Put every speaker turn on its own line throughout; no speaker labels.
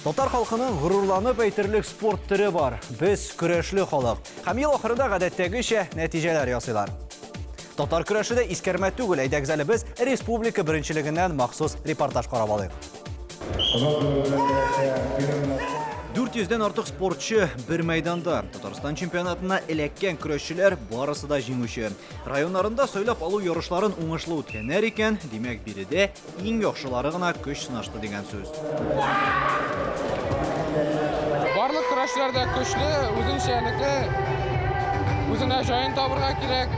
Татар халкының горурланып әйтерлек спорт төре бар. Без көрәшле халык. Һәм ел ахырында гадәттәгечә нәтиҗәләр ясыйлар. Татар көрәше дә искәрмә түгел. Әйдәгез әле без республика беренчелегеннән махсус репортаж карап алыйк. 400 дән артык спортчы бер мәйданда. Татарстан чемпионатына эләккән көрәшчеләр барысы да җиңүче. Районнарында сайлап алу ярышларын уңышлы үткәннәр икән, димәк, биредә иң яхшылары гына көч сынашты дигән сүз.
Барлык көрәшчеләр дә көчле, үзенчәлекле, үзенә җаен табырга кирәк.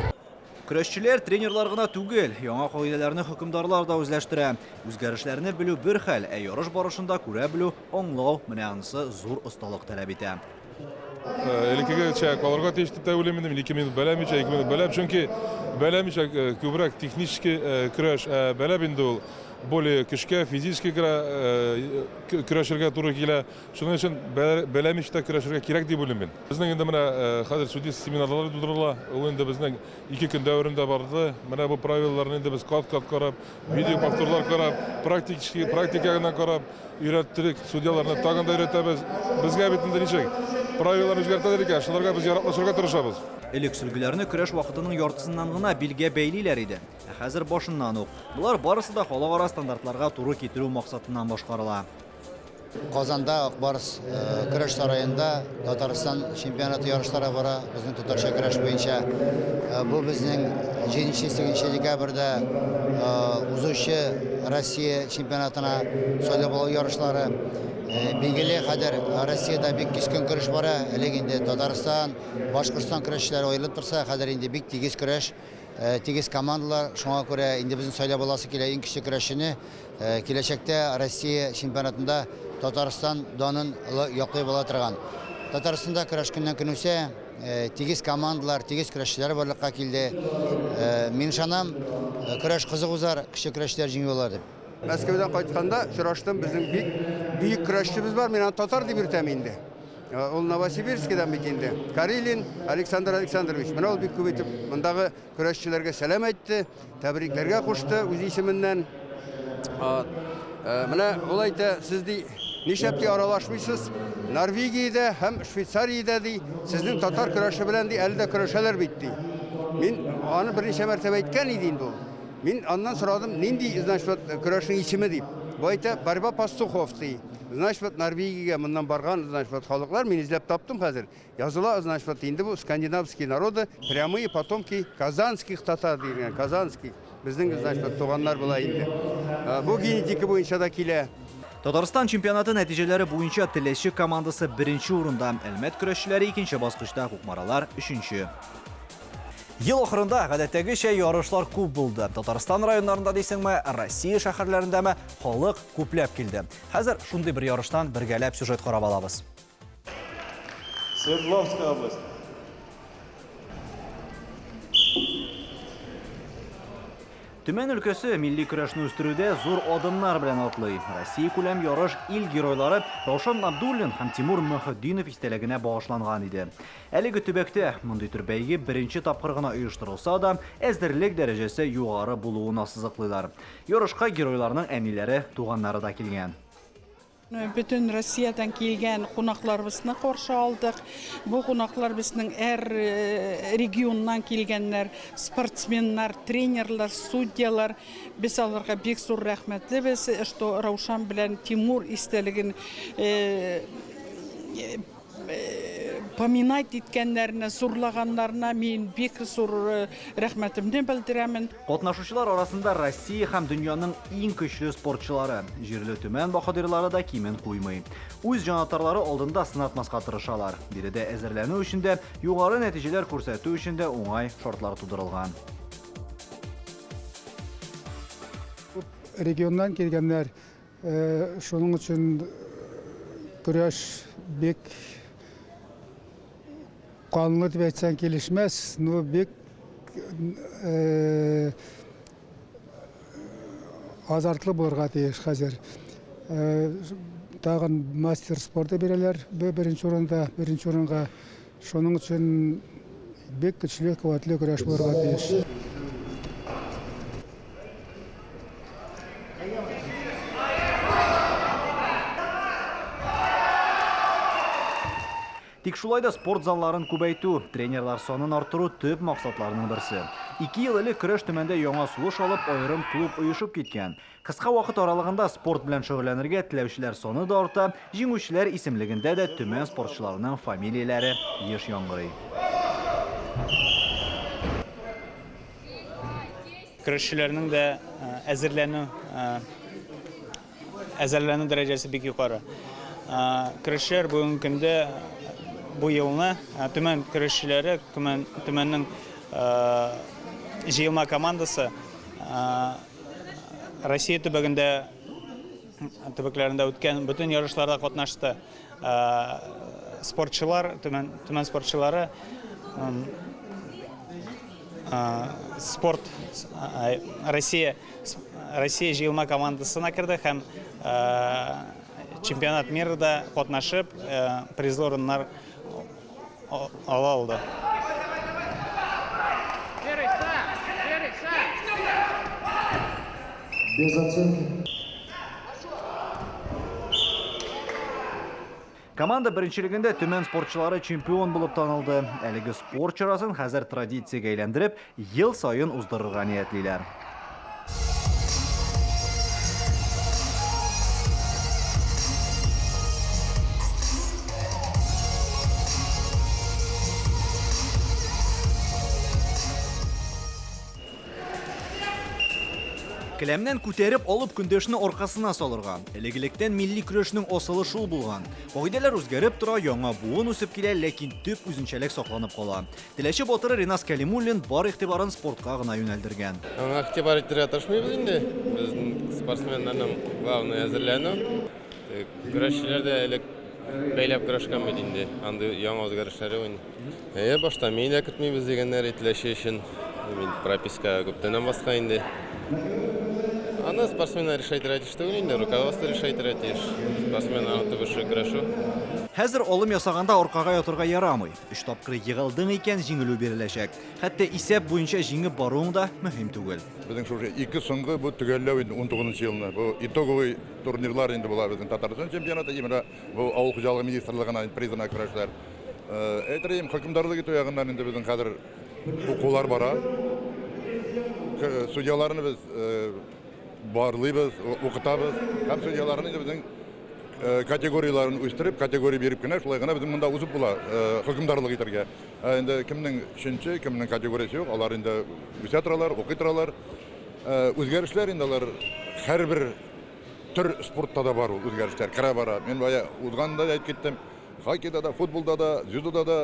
Көрәшчеләр, тренерлар гына түгел, яңа кагыйдәләрне хөкемдарлар да үзләштерә. Үзгәрешләрне белү бер хәл, ә ярыш барышында күрә белү, аңлау, менә анысы зур осталык таләп итә.
Элеккегечә калырга тиеш дип тә уйлыйм инде мин, 2 минут бәләмичә, 2 минут бәләп, чөнки бәләмичә күбрәк технический көрәш, ә бәләп инде ул более көчкә, физически көрәшергә туры килә. Шуның өчен бәләмичә дә көрәшергә кирәк дип уйлыйм мин. Безнең инде менә хәзер судейский семинарлар тудырыла. Ул инде безнең 2 көн дәверендә барды. Менә бу правилаларны инде без кат-кат карап, видео повторлар карап, практически практика ягыннан карап өйрәттек. Судьяларны тагын да өйрәтәбез. Безгә бит инде ничек правилаларны үзгәртәләр икән, шуларга без яраклашырга тырышабыз.
Элек сөлгеләрне көрәш вакытының яртысыннан гына билгә бәйлиләр иде. Ә хәзер башыннан ук. Болар барысы да халыкара стандартларга туры китерү максатыннан башкарыла.
Казанда Ак Барс көрәш сараенда Татарстан чемпионаты ярышлары бара, безнең татарча көрәш буенча. Бу безнең 7-8 декабрьдә узучы Россия чемпионатына сайлап алу ярышлары. Билгеле, хәзер Россиядә бик кискен көрәш бара. Элек инде Татарстан, Башкортстан көрәшчеләре аерылып торса, хәзер инде бик тигез көрәш, тигез командалар. Шуңа күрә инде безнең сайлап аласы килә иң көчле көрәшчене. Киләчәктә Россия чемпионатында Татарстан данын яклый була торган. Татарстанда көрәш көннән-көн үсә, тигез командалар, тигез көрәшчеләр барлыкка килде. Мин ышанам, көрәш кызык узар, көчле көрәшчеләр җиңү алыр дип.
Мәскәүдән кайтканда очраштым, безнең бик бөек көрәшчебез бар, мин аны татар дип йөртәм инде. Ул Новосибирскидан бит инде. Карелин Александр Александрович. Менә ул бик күп итеп мондагы Көрәшчеләргә сәлам әйтте, тәбрикләргә кушты үз исеменнән. Менә ул әйтә, сез ди, нишләп ди аралашмыйсыз? Норвегиядә һәм Швейцариядә ди, сезнең татар көрәше белән ди әле дә көрәшәләр бит ди. Мин аны берничә мәртәбә әйткән иде инде ул. Мин аннан сорадым, нинди, значит, вот көрәшнең исеме дип. Бу әйтә, борьба пастухов ди. Значит, вот Норвегиягә моннан барган, значит, вот халыклар, мин эзләп таптым хәзер. Языла, значит, вот инде бу скандинавские народы, прямые потомки казанских татар дигән, казанских. Безнең, значит, вот туганнар була инде. Бу генетика буенча да килә.
Татарстан чемпионаты нәтиҗәләре буенча Теләче командасы беренче урында, Әлмәт көрәшчеләре икенче баскычта, кукмаралар, өченче. Ел ахырында, гадәттәгечә, ярышлар күп булды. Татарстан районнарында дисеңме, Россия шәһәрләрендәме, халык күпләп килде. Хәзер шундый бер ярыштан бергәләп сюжет карап алабыз.
Свердловская область.
Төмән өлкәсе милли көрәшне үстерүдә зур адымнар белән атлый. Россия күләм ярыш ил геройлары Раушан Абдуллин һәм Тимур Мөхетдинов истәлегенә багышланган иде. Әлеге төбәктә мондый төр бәйге беренче тапкыр гына оештырылса да, әзерлек дәрәҗәсе югары булуын ассызыклыйлар. Ярышка геройларның әниләре, туганнары да килгән.
Бөтен Россиядән килгән кунакларыбызны каршы алдык. Бу кунаклар безнең әр регионнан килгәннәр, спортсменнар, тренерлар, судьялар. Без аларга бик зур рәхмәтлебез, что Раушан белән Тимур истәлеген поминать иткәннәренә, зурлаганнарына мин бик зур рәхмәтемне белдерәмен.
Катнашучылар арасында Россия һәм дөньяның иң көчле спортчылары. Җирле Төмән баһадирлары да кимен куймый. Үз җанатарлары алдында сынатмаска тырышалар. Биредә әзерләнү өчен дә, югары нәтиҗәләр күрсәтү өчен дә уңай шартлар тудырылган.
Күп регионнан килгәннәр, Шуның өчен көрәш бик канлы дип әйтсәң килешмәс, но бик азартлы булырга тиеш хәзер. Тагын мастер спорта бирәләр беренче урында, беренче урынга. Шуның өчен бик көчле, куәтле көрәш булырга тиеш.
Тик шулай да спорт залларын күбәйтү, тренерлар санын арттыру төп максатларның берсе. Ике ел элек көрәш Төмәндә яңа сулыш алып, аерым клуб оешып киткән. Кыска вакыт аралыгында спорт белән шөгыльләнергә теләүчеләр саны да арта, җиңүчеләр исемлегендә дә Төмән спортчыларының фамилияләре еш яңгырый.
Көрәшчеләрнең дә әзерләнү әзерләнү дәрәҗәсе бик югары. Көрәшчеләр бүгенге көндә бу елны Төмән көрәшчеләре, Төмән Төмәннең җыелма командасы Россия төбәгендә төбәкләрендә үткән бөтен ярышларда катнашты. Спортчылар, Төмән Төмән спортчылары спорт Россия Россия җыелма командасына керде һәм чемпионат мирда катнашып призлы урыннар ала алды.
Без оценки. Команда беренчелегендә Төмән спортчылары чемпион булып танылды. Әлеге спорт чарасын хәзер традициягә әйләндереп, ел саен уздырырга ниятлиләр. Келәмнән күтәреп алып көндәшне аркасына салырга. Элек-электән милли көрәшнең асылы шул булган. Кагыйдәләр үзгәреп тора, яңа буын үсеп килә, ләкин төп үзенчәлек сакланып кала. Теләче батыры Ринас Кәлимуллин бар игътибарын спортка гына юнәлдергән.
Аңа игътибар итәргә тырышмыйбыз инде. Безнең спортсменнарның главное әзерләнү. Көрәшчеләр дә элек бәйләп көрәшкән бит инде. Андый яңа үзгәрешләр юк инде. Әйе, башта мине дә көтмибез дигәннәр Теләче өчен. Мин прописка күптәннән баскан инде. Аны спортсменнар решать итәргә тиеш түгел инде, руководство решать итәргә тиеш. Спортсменнарның төп эше көрәшү.
Хәзер алым ясаганда аркага ятырга ярамый. Өч тапкыр егылдың икән, җиңелү биреләчәк. Хәтта исәп буенча җиңеп баруың да мөһим түгел.
Безнең шушы ике соңгы бу төгәлләү инде унтугызынчы елны. Бу итоговый турнирлар инде була безнең Татарстан чемпионаты и менә Бу авыл хуҗалыгы министрлыгына призына көрәшләр. Әйтер идем, хөкемдарлык итү ягыннан инде безнең хәзер укулар бара. Судьяларны без барлыйбыз, укытабыз. Һәм судьяларны инде безнең категорияләрен үстереп, категория биреп кенә, шулай гына безнең монда узып була хөкемдарлык итәргә. Ә инде кемнең өченче, кемнең категориясе юк, алар инде үсә торалар, укый торалар. Үзгәрешләр инде алар һәрбер Төр спортта да бар ул үзгәрешләр, керә бара. Мин бая узганда да әйтеп киттем, хоккейда да, футболда да, дзюдода да,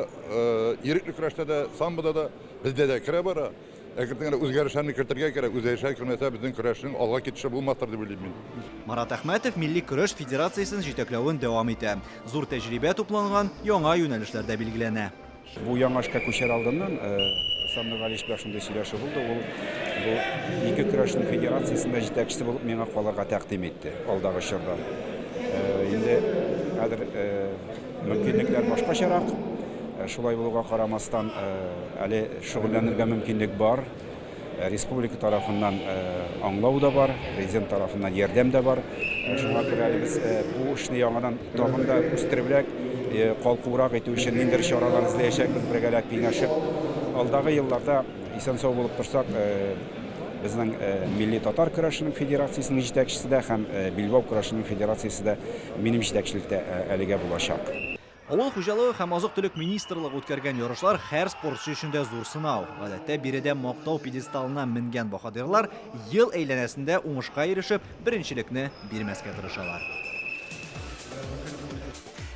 ирекле көрәштә дә, самбода да, бездә дә керә бара. Әкертен генә үзгәрешләрне кертергә кирәк. Үзгәрешләр кермәсә, безнең көрәшнең алга китеше булмастыр дип уйлыйм мин.
Марат Әхмәтов милли көрәш федерациясен җитәкләвен дәвам итә. Зур тәҗрибә тупланган, яңа юнәлешләр дә билгеләнә.
Бу яңа эшкә күчәр алдыннан Рөстәм Нургалиевич белән шундый сөйләшү булды. Ул бу ике көрәшнең федерациясендә җитәкчесе булып миңа калырга тәкъдим итте алдагы чорда. Инде хәзер мөмкинлекләр башкачарак. Шулай булуга карамастан, әле шөгыльләнергә мөмкинлек бар. Республика тарафыннан аңлау да бар, президент тарафыннан ярдәм дә бар. Шуңа күрә әле без бу эшне яңадан тагын да үстеребрәк, калкуырак итү өчен ниндидер чаралар эзләячәкбез, бергәләп киңәшеп. Алдагы елларда исән-сау булып торсак, безнең милли татар көрәшенең федерациясенең җитәкчесе дә һәм билбау көрәшенең федерациясе дә минем җитәкчелектә әлегә булачак.
Авыл хуҗалыгы һәм азык-төлек министрлыгы үткәргән ярышлар һәр спортчы өчен дә зур сынау. Гадәттә, биредә мактау пьедесталына менгән баһадирлар ел әйләнәсендә уңышка ирешеп, беренчелекне бирмәскә тырышалар.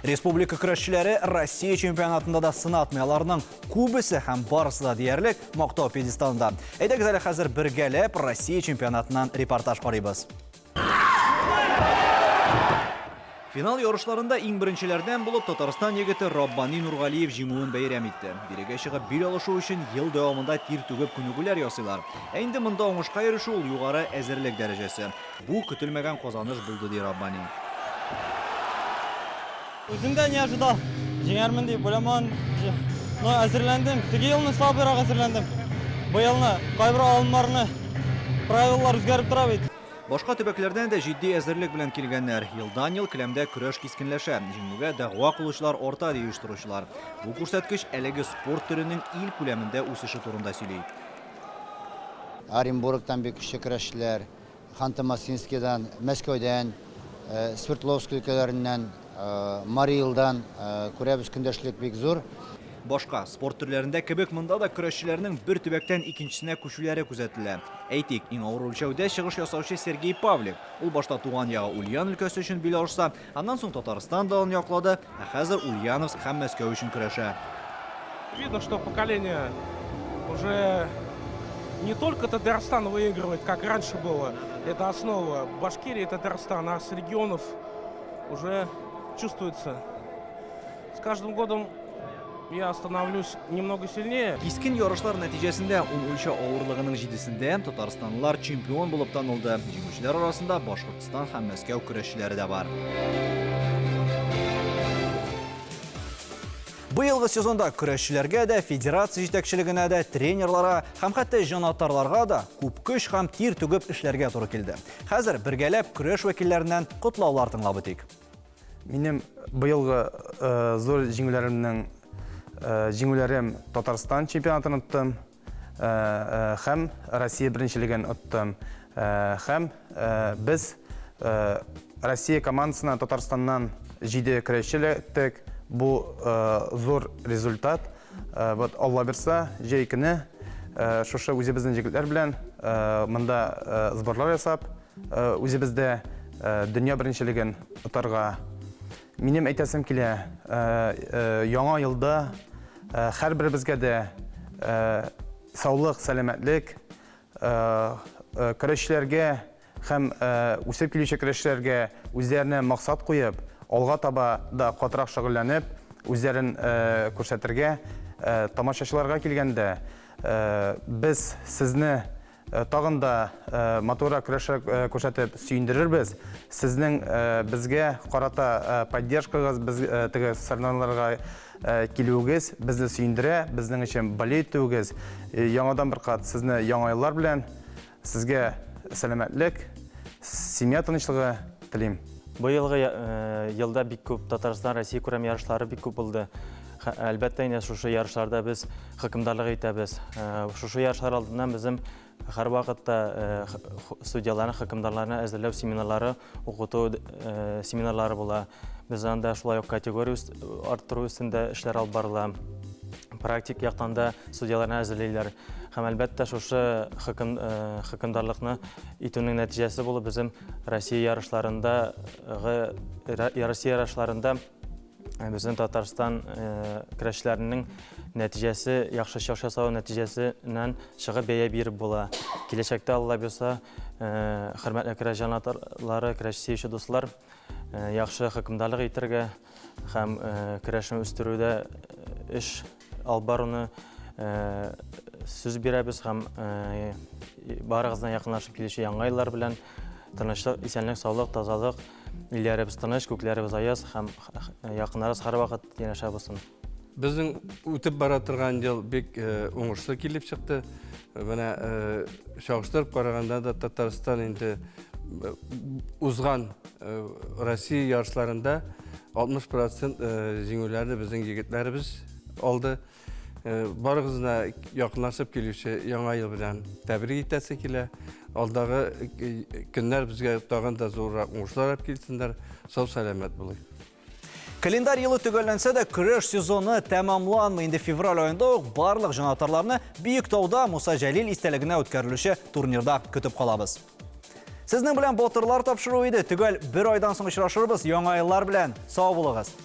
Республика көрәшчеләре Россия чемпионатында да сынатмый. Аларның күбесе һәм барысы да диярлек мактау пьедесталында. Әйдәгез әле хәзер бергәләп Россия чемпионатыннан репортаж карыйбыз. Финал ярышларында иң беренчеләрдән булып Татарстан егете Раббани Нургалиев җиңүен бәйрәм итте. Бирегә чыгып бил алышу өчен ел дәвамында тир түгеп күнегүләр ясыйлар. Ә инде монда уңышка ирешү ул югары әзерлек дәрәҗәсе. Бу көтелмәгән казаныш булды, ди Раббани.
Үзем дә не ожидал, җиңәрмен дип уйламаган. Но әзерләндем. Теге елны слабыйрак әзерләндем. Быелны кайбер алымнарны, правилалар үзгәреп тора бит.
Башка төбәкләрдән дә җитди әзерлек белән килгәннәр. Елдан-ел келәмдә көрәш кискенләшә, җиңүгә дәгъва кылучылар арта, ди оештыручылар. Бу күрсәткеч әлеге спорт төренең ил күләмендә үсеше турында сөйли.
Оренбургтан бик көчле көрәшчеләр, Ханты-Мансийскидан, Мәскәүдән, Свердловск өлкәләреннән, Марий Элдан күрәбез, көндәшлек бик зур.
Башка спорт төрләрендә кебек монда да көрәшчеләрнең бер төбәктән икенчесенә күчүләре күзәтелә. Әйтик, иң авыр үлчәүдә чыгыш ясаучы Сергей Павлик. Ул башта туган ягы Ульян өлкәсе өчен бил алышса, аннан соң Татарстан данын яклады, ә хәзер Ульяновск һәм Мәскәү өчен көрәшә.
Видно, что поколение уже не только Татарстан выигрывает, как раньше было. Это основа Башкирии, Татарстан, а с регионов уже чувствуется. С каждым годом я становлюсь немного сильнее.
Кискен ярышлар нәтиҗәсендә ун үлчәү авырлыгының җидесендә татарстанлылар чемпион булып танылды. Җиңүчеләр арасында Башкортстан һәм Мәскәү көрәшчеләре дә бар. Быелгы сезонда көрәшчеләргә дә, федерация җитәкчелегенә дә, тренерларга һәм хәтта җанатарларга да күп көч һәм тир түгеп эшләргә туры килде. Хәзер бергәләп көрәш вәкилләреннән котлаулар тыңлап үтик.
Минем быелгы зур җиңүләремнең җиңүләрем Татарстан чемпионатын оттым һәм Россия беренчелеген оттым. Һәм без Россия командасына Татарстаннан 7 көрәшче эләктек. Бу зур результат. Вот Алла бирса, җәй көне шушы үзебезнең җегетләр белән монда сборлар ясап, Үзебездә дөнья беренчелеген отарга. Минем әйтәсем килә, яңа елда һәрберебезгә дә саулык, сәламәтлек, көрәшчеләргә һәм үсеп килүче көрәшчеләргә үзләренә максат куеп, алга таба да катырак шөгыльләнеп, үзләрен күрсәтергә, тамашачыларга килгәндә, без сезне Тагын да матуррак көрәшләр күрсәтеп сөендерербез. Сезнең безгә карата поддержкагыз, без теге соревнованиеләргә килүегез безне сөендерә, безнең өчен болеть итүегез. Яңадан бер кат сезне яңа еллар белән, сезгә сәламәтлек, семья тынычлыгы телим.
Быелгы елда бик күп Татарстан, Россия күләм ярышлары бик күп булды. Әлбәттә инде шушы ярышларда без хөкемдарлык итәбез. Шушы ярышлар алдыннан безнең һәрвакытта судьяларны, хөкемдарларны әзерләү семинарлары, укыту семинарлары була. Без анда шулай ук категория арттыру өстендә эшләр алып барыла. Практик яктан да судьяларны әзерлиләр. Һәм әлбәттә шушы хөкем хөкемдарлыкны итүнең нәтиҗәсе булып безнең Россия ярышларында Россия ярышларында безнең Татарстан көрәшчеләренең нәтиҗәсе яхшы чыгыш ясау нәтиҗәсеннән чыгып бәя биреп була. Киләчәктә Алла бирса, хөрмәтле көрәш җанатарлары, көрәш сөюче дуслар, яхшы хөкемдарлык итәргә һәм көрәшне үстерүдә эш алып баруны сүз бирәбез һәм барыгызны якынлашып килүче яңа еллар белән тынычлык, исәнлек, саулык, тазалык, илләребез тыныч, күкләребез аяз һәм якыннарыбыз һәрвакыт янәшә булсын.
Безнең үтеп бара торган ел бик уңышлы килеп чыкты. Менә чагыштырып караганда да Татарстан инде узган Россия ярышларында 60 процент җиңүләрне безнең егетләребез алды. Барыгызны якынлашып килүче Яңа ел белән тәбрик итәсе килә. Алдагы көннәр безгә тагын да зуррак уңышлар алып килсеннәр. Сау-сәламәт булыйк.
Календарь елы төгәлләнсә дә, көрәш сезоны тәмамланмый. Инде февраль аенда ук барлык җанатарларны Биектауда Муса Җәлил истәлегенә үткәрелүче турнирда көтеп калабыз. Сезнең белән Батырлар тапшыруы иде. Төгәл бер айдан соң очрашырбыз. Яңа еллар белән. Сау булыгыз.